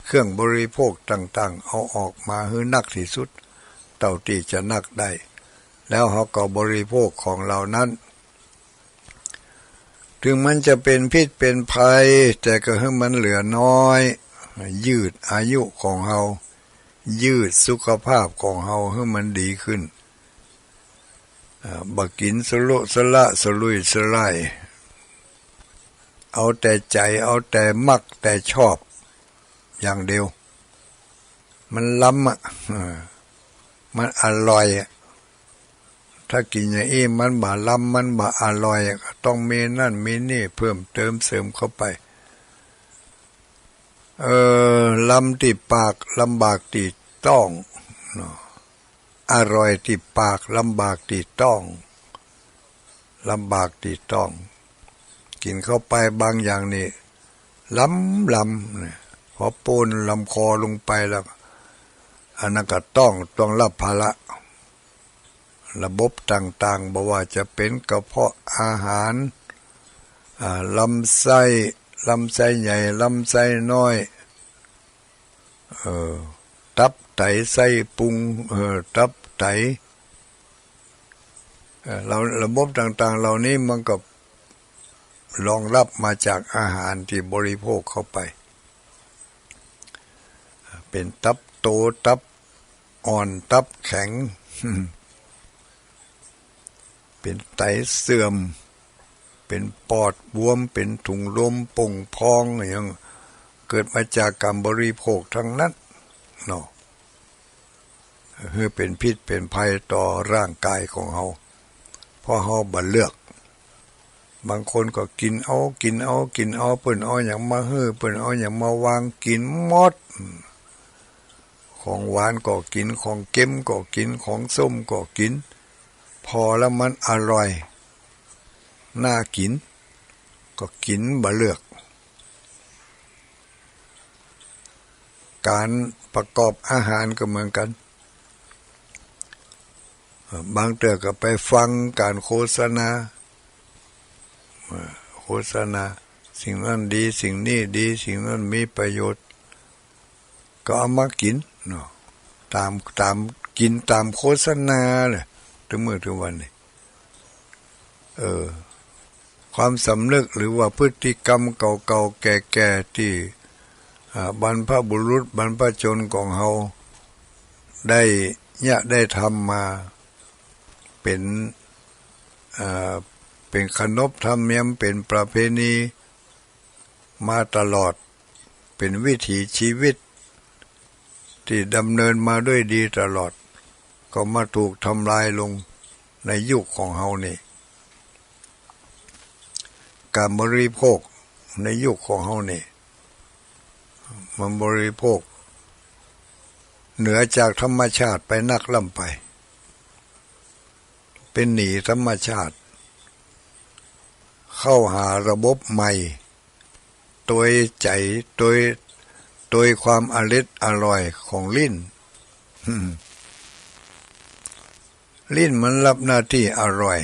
เครื่องบริโภคต่างๆ เอาออกมาหื้อนักตี้สุด เต้าตี้จะนักได้ แล้วเฮาก็บริโภคของเหล่านั้น ถึงมันจะเป๋นพิษเป๋นภัย แต่ก็หื้อมันเหลือน้อย ยืดอายุของเฮา ยืดสุขภาพของเฮาหื้อมันดีขึ้น อ่า บ่กิ๋นสะลุสะละสะลุยสะล่าย เอาแต่ใจ๋ เอาแต่มักแต่ชอบอย่างเดียว มันล้ำอะ เออ มันอร่อยอะ ถ้ากิ๋นอย่างอี้มันบ่ล้ำ มันบ่อร่อย ก็ต้องมีนั่นมีนี่เพิ่มเติมเสริมเข้าไป เออ ล้ำตี้ปาก ลำบากตี้ต๊อง เนาะ อร่อยตี้ปาก ลำบากตี้ต๊อง ลำบากตี้ต๊อง กิ๋นเข้าไปบางอย่างนี่ ล้ำๆ เนี่ย พอปูนลำคอลงไปแล้ว อันนั้นก็ต้อง ต้องรับภาระ ระบบต่างๆ บ่ว่าจะเป๋นกระเพาะอาหาร อ่า ลำไส้ ลำไส้ใหญ่ ลำไส้น้อย เอ่อ ตับไตไส้พุง เอ่อ ตับไต เอ่อ เรา ระบบต่างๆ เหล่านี้มันก็รองรับมาจากอาหารตี้บริโภคเข้าไป เป๋นตับโต ตับอ่อน ตับแข็ง เป๋นไตเสื่อม เป๋นปอดบวม เป๋นถุงลมป่งพอง อะหยัง เกิดมาจากก๋านบริโภคทั้งนั้นเนาะ หื้อเป๋นพิษเป๋นภัยต่อร่างกายของเฮา เพราะเฮาบ่เลือก บางคนก็กิ๋นเอา กิ๋นเอา กิ๋นเอา เปิ้นเอาหยังมาหื้อ เปิ้นเอาหยังมาวาง กิ๋นหมด ของหวานก็กิ๋น ของเค็มก็กิ๋น ของส้มก็กิ๋น พอแล้วมันอร่อย น่ากิ๋น ก็กิ๋นบ่เลือก ก๋านประกอบอาหารก็เหมือนกั๋น เอ่อ บางเตื้อก็ไปฟังก๋านโฆษณา เอ่อ โฆษณา สิ่งนั้นดี สิ่งนี้ดี สิ่งนั้นมีประโยชน์ ก็เอามากิ๋นเนาะ ต๋าม ต๋าม กิ๋นต๋ามโฆษณาแหละ ตึงมื้อตึงวันนี่ เออ ความสำนึกหรือว่าพฤติกรรมเก่าๆ แก่ๆ ตี้ อ่า บรรพบุรุษบรรพชนของเฮาได้เยียะได้ทำมา เป๋น อ่า เป๋นขนบธรรมเนียม เป๋นประเพณีมาตลอด เป๋นวิถีชีวิตตี้ดำเนินมาด้วยดีตลอด ก็มาถูกทำลายลงในยุคของเฮานี่ ก๋านบริโภคในยุคของเฮานี่ มันบริโภคเหนือจากธรรมชาติไปนักล้ำไป เป๋นหนีธรรมชาติ เข้าหาระบบใหม่ โตยใจ๋ โตย โตยความอร็ดอร่อยของลิ้น ลิ้นมันรับหน้าตี้อร่อย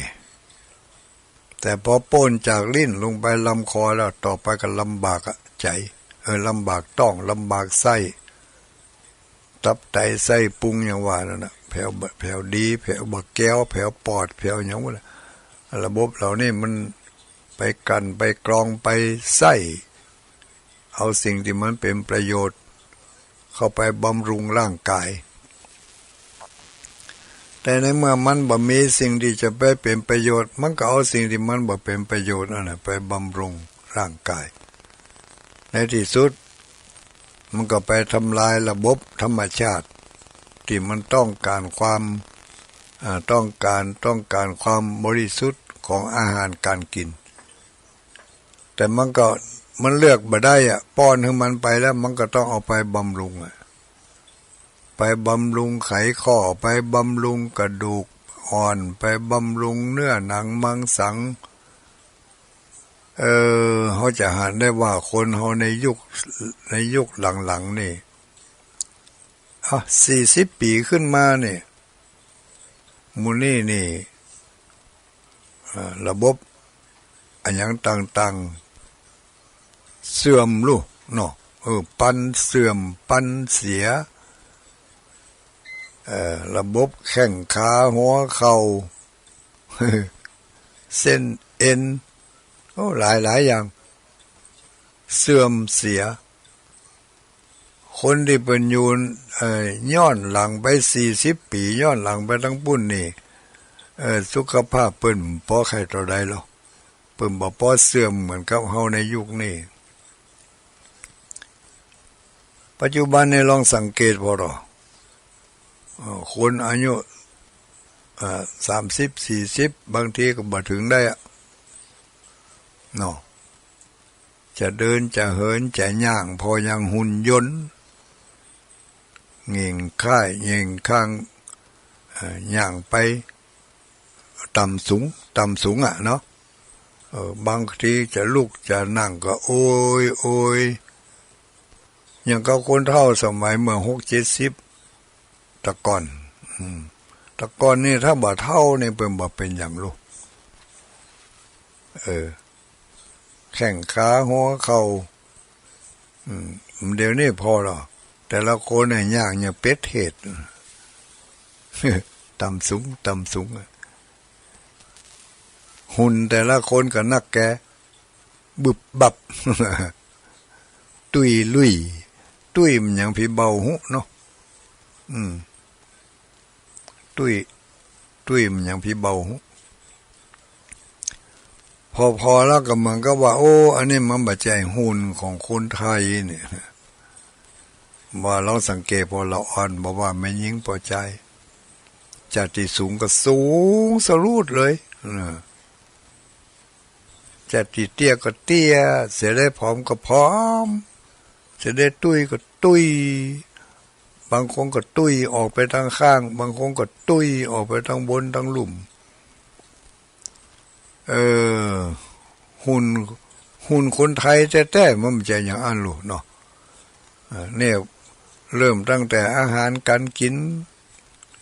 แต่ปอป๊นจากลิ้นลงไปลำคอแล้ว ต่อไปก็ลำบากอะ ใจ๋ เออ ลำบากต๊อง ลำบากไส้ ตับไตไส้ปุง อย่างว่านั่นน่ะ แผว แผวดี แผวบ่าแก้ว แผวปอด แผวหยังวะน่ะ ระบบเหล่านี้มันไปกลั่น ไปกรอง ไปไส้ เอาสิ่งตี้มันเป๋นประโยชน์ เข้าไปบำรุงร่างกาย แต่ในเมื่อมันบ่มีสิ่งตี้จะไปเป๋นประโยชน์ มันก็เอาสิ่งตี้มันบ่เป๋นประโยชน์นั่นแหละไปบำรุงร่างกาย ในตี้สุดมันก็ไปทำลายระบบธรรมชาติตี้มันต้องก๋านความ อ่า ต้องก๋าน ต้องก๋านความบริสุทธิ์ของอาหารก๋านกิ๋น แต่มันก็ มันเลือกบ่ได้อะ ป้อนหื้อมันไปแล้ว มันก็ต้องเอาไปบำรุงอะ ไปบำรุงไขข้อ ไปบำรุงกระดูกอ่อน ไปบำรุงเนื้อหนังมังสัง เออ เฮาจะหันได้ว่าคนเฮาในยุค ในยุคหลังๆ นี่ อ่ะ สี่สิบปี๋ขึ้นมานี่ หมู่นี้นี่ อ่า ระบบอะหยังต่างๆ เสื่อมลูกเนาะ เออ ปันเสื่อม ปันเสีย เอ่อ ระบบแข้งขาหัวเข่า เส้นเอ็น โอ้ หลายๆ อย่าง เสื่อมเสีย คนตี้เปิ้นอยู่ เอ่อ ย้อนหลังไปสี่สิบปี๋ ย้อนหลังไปตังปุ้นนี่ เอ่อ สุขภาพเปิ้นบ่ปอใค่เต้าใดหรอก เปิ้นบ่ปอเสื่อมเหมือนกับเฮาในยุคนี้ ปัจจุบันนี่ลองสังเกตผ่อเถาะ เอ่อ คนอายุ เอ่อ สามสิบ สี่สิบ บางทีก็บ่เถิงได้อะ เนาะ จะเดินจะเหินจะย่าง ผ่อยังหุ่นยนต์ เหง่งค่ายเหง่งคาง เอ่อ ย่างไปต่ำสูง ต่ำสูงอะเนาะ เออ บางทีจะลุกจะนั่งก็โอยโอย อย่างกับคนเฒ่าสมัยเมื่อหกเจ็ดสิบ แต่ก่อน อืม แต่ก่อนนี่ถ้าบ่าเฒ่านี่เปิ้นบ่เป๋นหยังลูก เออ แข้งขาหัวเข่า อืม เดี๋ยวนี้ผ่อเถาะ แต่ละคนเนี่ยย่างอย่างเป็ดเทศ ต่ำสูง ต่ำสูงอะ หุ่นแต่ละคนก็นักแก บึบบับ ตุ้ยลุย ตุ้ยมันหยังผีเบาฮู้เนาะ อืม ตุ้ย ตุ้ยมันหยังผีเบาฮู้ ผ่อๆ แล้วก็เหมือนกับว่า โอ้ อันนี้มันบ่ใจ้หุ่นของคนไทยเนี่ย ว่าลองสังเกตผ่อละอ่อน บ่ว่าแม่ญิงป้อจาย จาติสูงก็สูงสะลูดเลย เออ จาติเตี้ยก็เตี้ย เสียได้ผอมก็ผอม เสียได้ตุ้ยก็ตุ้ย บางคนก็ตุ้ยออกไปตังข้าง บางคนก็ตุ้ยออกไปตังบนตังลุ่ม เออ หุ่น หุ่นคนไทยแต๊ๆ มันบ่ใจ้อย่างอั้นลูกเนาะ เออ เนี่ยเริ่มตั้งแต่อาหารก๋านกิ๋น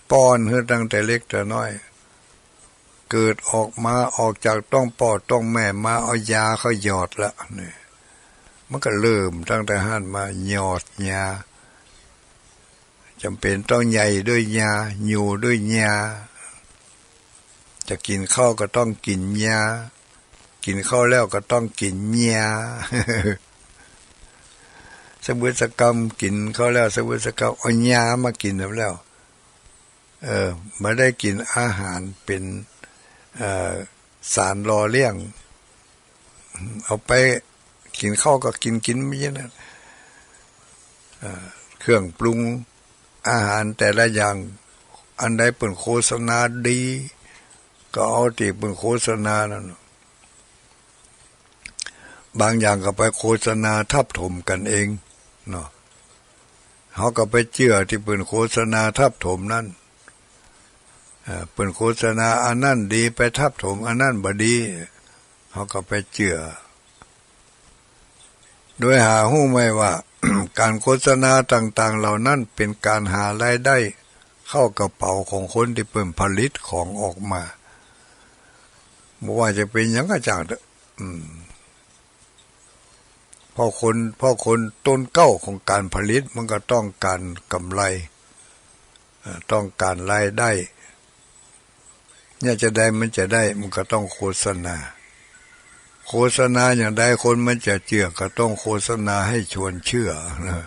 ป้อนหื้อตั้งแต่เล็กแต่น้อย เกิดออกมา ออกจากต๊องป้อต๊องแม่มา เอายาเขาหยอดละ เนี่ย มันก็เริ่มตั้งแต่หั้นมา หยอดยา จ๋ำเป๋นต้องใหญ่ด้วยยา อยู่ด้วยยา จะกิ๋นข้าวก็ต้องกิ๋นยา กิ๋นข้าวแล้วก็ต้องกิ๋นยา สะบึดสะกำ กิ๋นข้าวแล้วสะบึดสะกำ เอายามากิ๋นแล้ว เออ บ่ได้กิ๋นอาหารเป๋น เอ่อ สารหล่อเลี้ยง เอาไปกิ๋นข้าวก็กิ๋น กิ๋นไปอย่างนั้น เอ่อ เครื่องปรุงอาหารแต่ละอย่าง อันใดเปิ้นโฆษณาดี ก็เอาตี้เปิ้นโฆษณานั่น บางอย่างก็ไปโฆษณาทับถมกั๋นเองเนาะ เฮาก็ไปเจื้อตี้เปิ้นโฆษณาทับถมนั้น เอ่อ เปิ้นโฆษณาอันนั้นดี ไปทับถมอันนั้นบ่ดี เฮาก็ไปเจื้อ โดยหาฮู้ไหมว่า ก๋านโฆษณาต่างๆ เหล่านั้นเป๋นก๋านหารายได้ เข้ากระเป๋าของคนตี้เปิ้นผลิตของออกมา บ่ว่าจะเป๋นหยังก็จ้างเต๊อะ อืม เพราะคน เพราะคนต้นเก๊าของก๋านผลิตมันก็ต้องก๋านก๋ำไร เอ่อ ต้องก๋านรายได้ เนี่ยจะใดมันจะได้ มันก็ต้องโฆษณา โฆษณาอย่างใดคนมันจะเจื้อ ก็ต้องโฆษณาหื้อชวนเจื้อนะ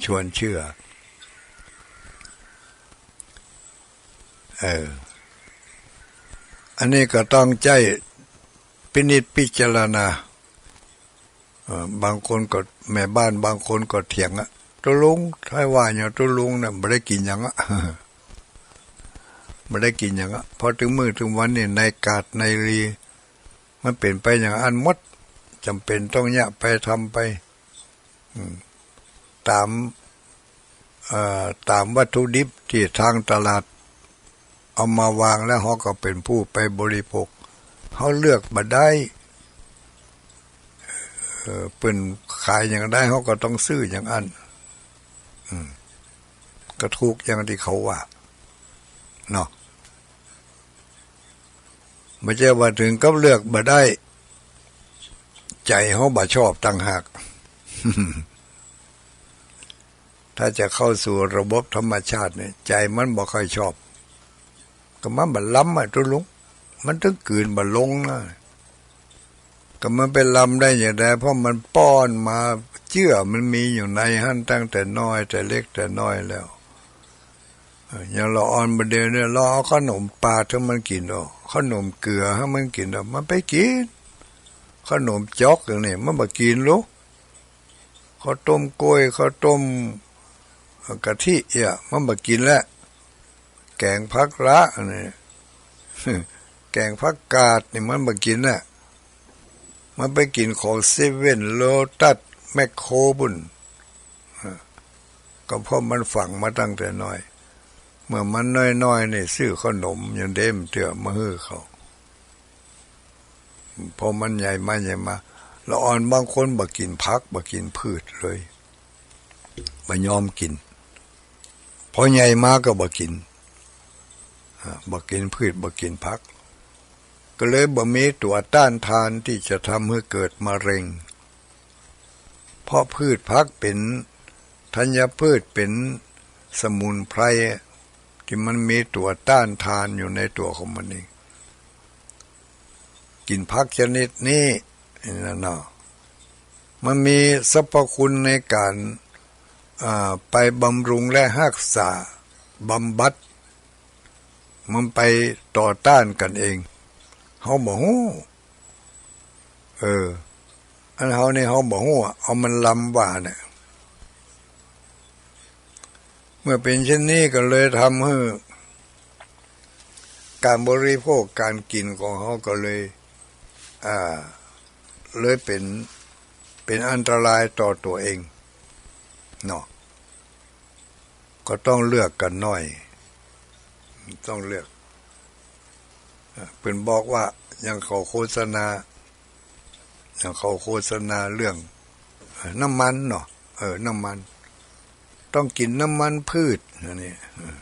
ชวนเจื้อ เออ อันนี้ก็ต้องใจ๊พินิจพิจารณา เอ่อ บางคนก็ แม่บ้านบางคนก็เถียงอะ ตุ๊ลุง ใผว่าหยังตุ๊ลุงเนี่ย บ่ได้กิ๋นหยังอะ บ่ได้กิ๋นหยังอะ เพราะเถิงมื้อเถิงวันนี่ ในกาดในรี มันเป๋นไปอย่างอั้นหมด จ๋ำเป๋นต้องเยียะไปทำไป อืม ต๋าม เอ่อ ต๋ามวัตถุดิบตี้ตางตลาดเอามาวางแล้ว เฮาก็เป๋นผู้ไปบริโภค เฮาเลือกบ่ได้ เอ่อ เปิ้นขายอย่างใด เฮาก็ต้องซื้ออย่างอั้น อืม ก็ถูกอย่างตี้เขาว่า เนาะ บ่ใจ้ว่าเถิงกับเลือกบ่ได้ ใจ๋เฮาบ่ชอบต่างหาก ถ้าจะเข้าสู่ระบบธรรมชาติเนี่ย ใจ๋มันบ่ค่อยชอบ ก็มันบ่ลำอะตุ๊ลุง มันเถิงกลืนบ่ลงนะ ก็มันไปลำได้อย่างใด เพราะมันป้อนมา เจื้อมันมีอยู่ในหั้นตั้งแต่น้อย แต่เล็กแต่น้อยแล้ว เอ่อ อย่างละอ่อนบ่าเดี่ยวนี้ ลองเอาขนมปาดหื้อมันกิ๋นดู ขนมเกือหื้อมันกิ๋นดู มันไปกิ๋น ขนมจ๊อกอย่างนี้มันบ่กิ๋นลูก ข้าวต้มก้วย ข้าวต้ม เอ่อ กะทิเอี้ย มันบ่กิ๋นแล้ว แก๋งผักหร้าอันนี้ แก๋งผักกาดนี่มันบ่กิ๋นแล้ว มันไปกิ๋นของเซเว่น โลตัส แมคโครปุ้น เอ่อ ก็เพราะมันฝังมาตั้งแต่น้อย เมื่อมันน้อยๆ นี่ ซื้อขนมยังเด้มเตื้อมาหื้อเขา พอมันใหญ่มา ใหญ่มา ละอ่อนบางคนบ่กิ๋นผัก บ่กิ๋นพืชเลย บ่ยอมกิ๋น พอใหญ่มาก็บ่กิ๋น อ่า บ่กิ๋นพืช บ่กิ๋นผัก ก็เลยบ่มีตั๋วต้านทานตี้จะทำหื้อเกิดมะเร็ง เพราะพืชผักเป๋นธัญพืช เป๋นสมุนไพร ตี้มันมีตั๋วต้านทานอยู่ในตั๋วของมันเอง กิ๋นผักชนิดนี้ นี่นะเนาะ มันมีสรรพคุณในก๋าน อ่า ไปบำรุงและฮักษา บำบัด มันไปต่อต้านกั๋นเอง เฮาบ่ฮู้ เออ อันเฮานี่เฮาบ่ฮู้อะ เอามันลำว่าเนี่ย เมื่อเป๋นเช่นนี้ก็เลยทำหื้อก๋านบริโภคก๋านกิ๋นของเฮาก็เลย อ่า เลยเป๋น เป๋นอันตรายต่อตั๋วเอง เนาะ ก็ต้องเลือกกั๋นหน้อย ต้องเลือก อ่า เปิ้นบอกว่า อย่างเขาโฆษณา อย่างเขาโฆษณาเรื่อง เอ่อ น้ำมันเนาะ เออ น้ำมัน ต้องกิ๋นน้ำมันพืช อันนี้ เออ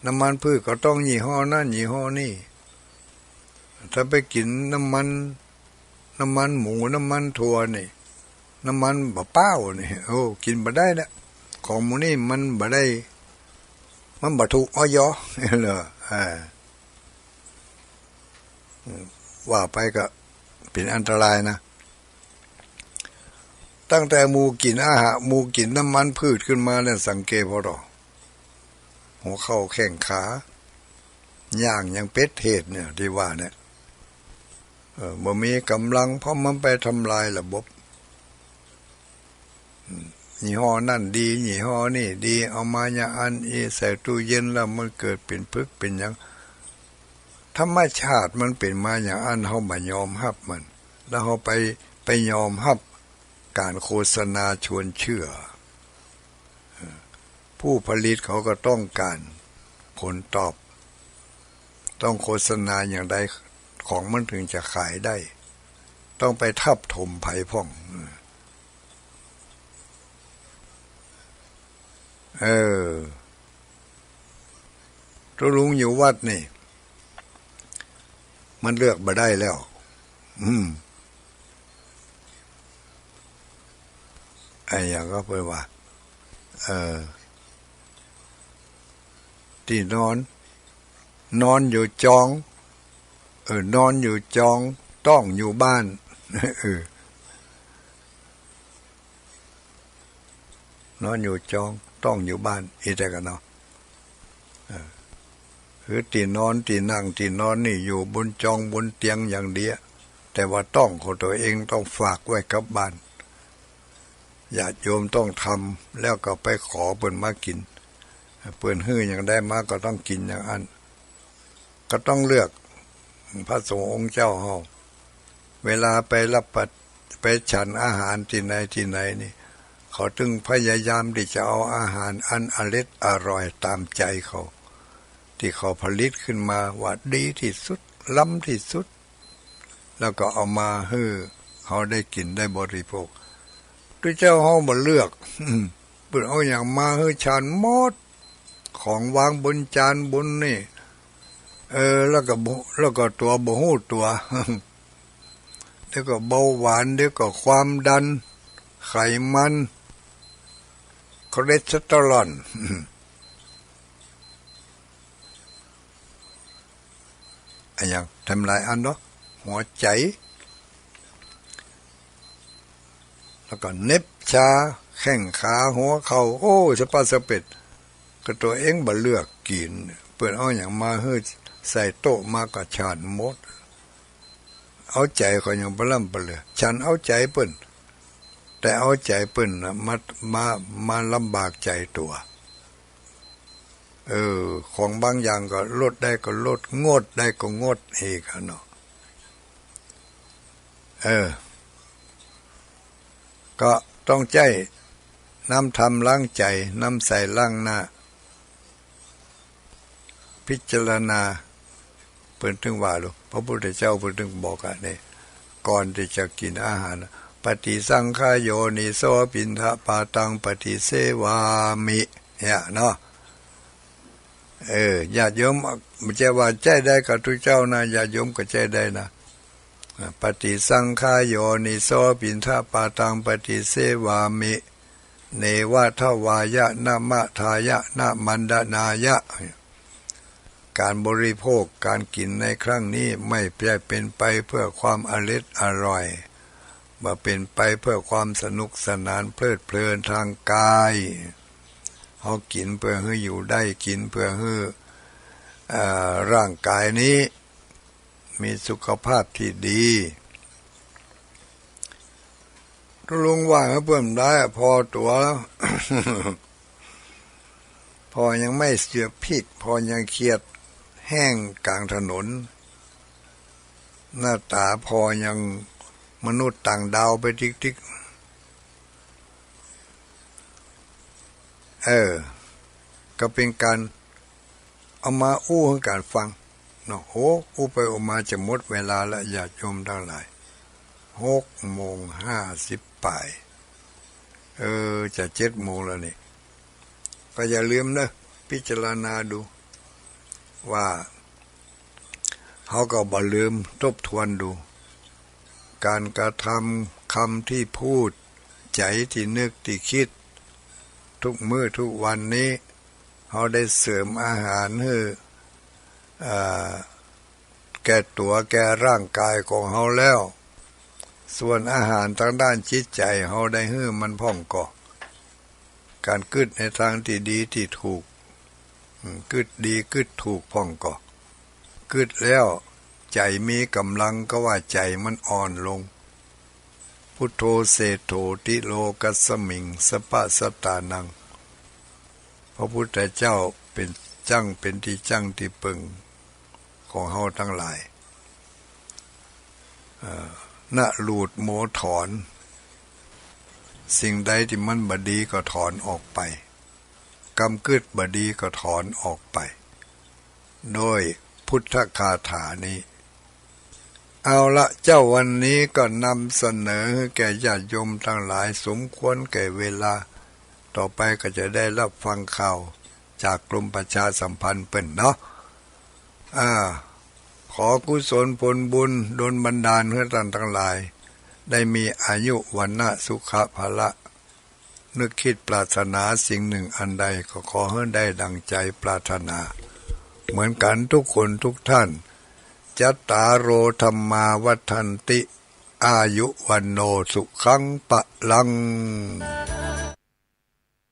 น้ำมันพืชก็ต้องยี่ห้อนั้นยี่ห้อนี้ ถ้าไปกิ๋นน้ำมัน น้ำมันหมู น้ำมันถั่วนี่ น้ำมันบ่าป๊าวนี่ โอ้ กิ๋นบ่ได้ละ ของหมู่นี้มันบ่ได้ มันบ่ถูก อย. เหรอ อ่า ว่าไปก็เป๋นอันตรายนะ ตั้งแต่หมู่กิ๋นอาหาร หมู่กิ๋นน้ำมันพืชขึ้นมาเนี่ย สังเกตผ่อเถาะ หัวเข่าแข้งขา ย่างยังเป๋นเหตุเนี่ย ตี้ว่าเนี่ย เออ บ่มีก๋ำลัง เพราะมันไปทำลายระบบ อืม ยี่ห้อนั้นดี ยี่ห้อนี้ดี เอามาอย่างอั้นอี้ ใส่ตู้เย็นแล้วมันเกิดเป๋นผึกเป๋นหยัง ธรรมชาติมันเป๋นมาอย่างอั้น เฮาบ่ยอมฮับมัน แล้วเฮาไป ไปยอมฮับก๋านโฆษณาชวนเจื้อ เออ ผู้ผลิตเขาก็ต้องก๋านผลตอบ ต้องโฆษณาอย่างใด ของมันเถิงจะขายได้ ต้องไปทับถมใผพ่อง เออ ตุ๊ลุงอยู่วัดนี่ มันเลือกบ่ได้แล้ว อืม ไอ้หยังก็เปิ้นว่า เอ่อ ตี้นอน นอนอยู่จอง เออ นอนอยู่จอง ต๊องอยู่บ้าน เออ นอนอยู่จอง ต๊องอยู่บ้าน อี้ใดกั๋นเนาะ เออ คือตี้นอน ตี้นั่ง ตี้นอนนี่อยู่บนจองบนเตียงอย่างเดียว แต่ว่าต๊องของตั๋วเองต้องฝากไว้กับบ้าน ญาติโยมต้องทำ แล้วก็ไปขอเปิ้นมากิ๋น เปิ้นหื้ออย่างใดมาก็ต้องกิ๋นอย่างอั้น ก็ต้องเลือก พระสงฆ์องค์เจ้าเฮา เวลาไปรับประ ไปฉันอาหารตี้ไหนตี้ไหนนี่ เขาตึงพยายามตี้จะเอาอาหารอันอร็ดอร่อยต๋ามใจ๋เขา ตี้เขาผลิตขึ้นมาว่าดีตี้สุด ล้ำตี้สุด แล้วก็เอามาหื้อเฮาได้กิ๋นได้บริโภค ตุ๊เจ้าเฮาบ่เลือก เปิ้นเอาหยังมาหื้อฉันหมด ของวางบนจานบนนี่ เออ แล้วก็บ่ แล้วก็ตั๋วบ่ฮู้ตั๋ว เดี๋ยวก็เบาหวาน เดี๋ยวก็ความดัน ไขมัน คอเลสเตอรอล อะหยัง ทำลายอันเนาะ หัวใจ๋ แล้วก็เหน็บชา แข้งขา หัวเข่า โอ้ สะป๊าสะเป๊ด ก็ตั๋วเองบ่เลือกกิ๋น เปิ้นเอาหยังมาหื้อใส่โต๊ะมาก็ฉันหมด เอาใจ๋เขายังบ่ล้ำบ่เหลือ ฉันเอาใจ๋เปิ้น แต่เอาใจ๋เปิ้นน่ะ มา มา มาลำบากใจ๋ตั๋ว เออ ของบางอย่างก็ลดได้ก็ลด งดได้ก็งดอีกอะเนาะ เออ ก็ต้องใจ๊น้ำธรรมล้างใจ๋ น้ำใสล้างหน้า พิจารณา เปิ้นตึงว่าลูก พระพุทธเจ้าเปิ้นตึงบอกอะนี่ ก่อนตี้จะกิ๋นอาหาร ปฏิสังขายโยนิโส ปิณฑปาตังปฏิเสวามิ เนี่ยเนาะ เออ ญาติโยม บ่ใจ้ว่าใจ๊ได้กับตุ๊เจ้านะ ญาติโยมก็ใจ๊ได้นะ ปฏิสังขายโยนิโส ปิณฑปาตังปฏิเสวามิ เนวะทวายะ นะมะทายะ นะมันดนายะ ก๋านบริโภค ก๋านกิ๋นในครั้งนี้ ไม่ใจ้เป๋นไปเปื้อความอร็ดอร่อย บ่เป๋นไปเปื้อความสนุกสนานเพลิดเพลินตางก๋าย เฮากิ๋นเปื้อหื้ออยู่ได้ กิ๋นเปื้อหื้อ เอ่อ ร่างก๋ายนี้ มีสุขภาพตี้ดี ตุ๊ลุงว่าหื้อเปิ้นได้อะ ผ่อตั๋ว ผ่อยังไม้เสือพิก ผ่อยังเขียดแห้งก๋างถนน หน้าต๋าผ่อยังมนุษย์ต่างดาวไปติ๊กๆ เออ ก็เป๋นก๋าน เอามาอู้หื้อกั๋นฟังเนาะ โห อู้ไปอู้มาจะหมดเวลาละ ญาติโยมตังหลาย หกโมงห้าสิบป๋าย เออ จะเจ็ดโมงแล้วนี่ ก็อย่าลืมเนาะ พิจารณาดู ว่า เฮาก็บ่ลืมทบทวนดู ก๋านกระทำ กำตี้พูด ใจ๋ตี้นึกตี้กึ๊ด กู้มื้อกู้วันนี้ เฮาได้เสริมอาหารหื้อ อ่า แก่ตั๋วแก่ร่างก๋ายของเฮาแล้ว ส่วนอาหารตางด้านจิตใจ๋ เฮาได้หื้อมันพ่องก่อ ก๋านกึ๊ดในตางตี้ดีตี้ถูก อืม กึ๊ดดีกึ๊ดถูกพ่องก่อ กึ๊ดแล้วใจ๋มีก๋ำลัง ก็ว่าใจ๋มันอ่อนลง พุทโธเศรษฐโถติโลกัสสมิง สัพพะสัตตานัง พระพุทธเจ้าเป๋นจั้ง เป๋นตี้จั้งตี้เปิ่งของเฮาตังหลาย เอ่อ นะหลูดโมถอน สิ่งใดตี้มันบ่ดีก็ถอนออกไป กำกึ๊ดบ่ดีก็ถอนออกไป โดยพุทธคาถานี้ เอาละเจ้า วันนี้ก็นำเสนอหื้อแก่ญาติโยมตังหลาย สมควรแก่เวลา ต่อไปก็จะได้รับฟังข่าว จากกรมประชาสัมพันธ์เปิ้นเนาะ อ่า ขอกุศลผลบุญดลบันดาลหื้อต้านตังหลาย ได้มีอายุ วรรณะ สุขะ พละ นึกคิดปรารถนาสิ่งหนึ่งอันใดก็ขอหื้อได้ดั่งใจ๋ปรารถนา เหมือนกั๋นกู้คนกู้ต้าน จัตตาโร ธัมมา วัฑฒันติ อายุ วัณโณ สุขัง พลัง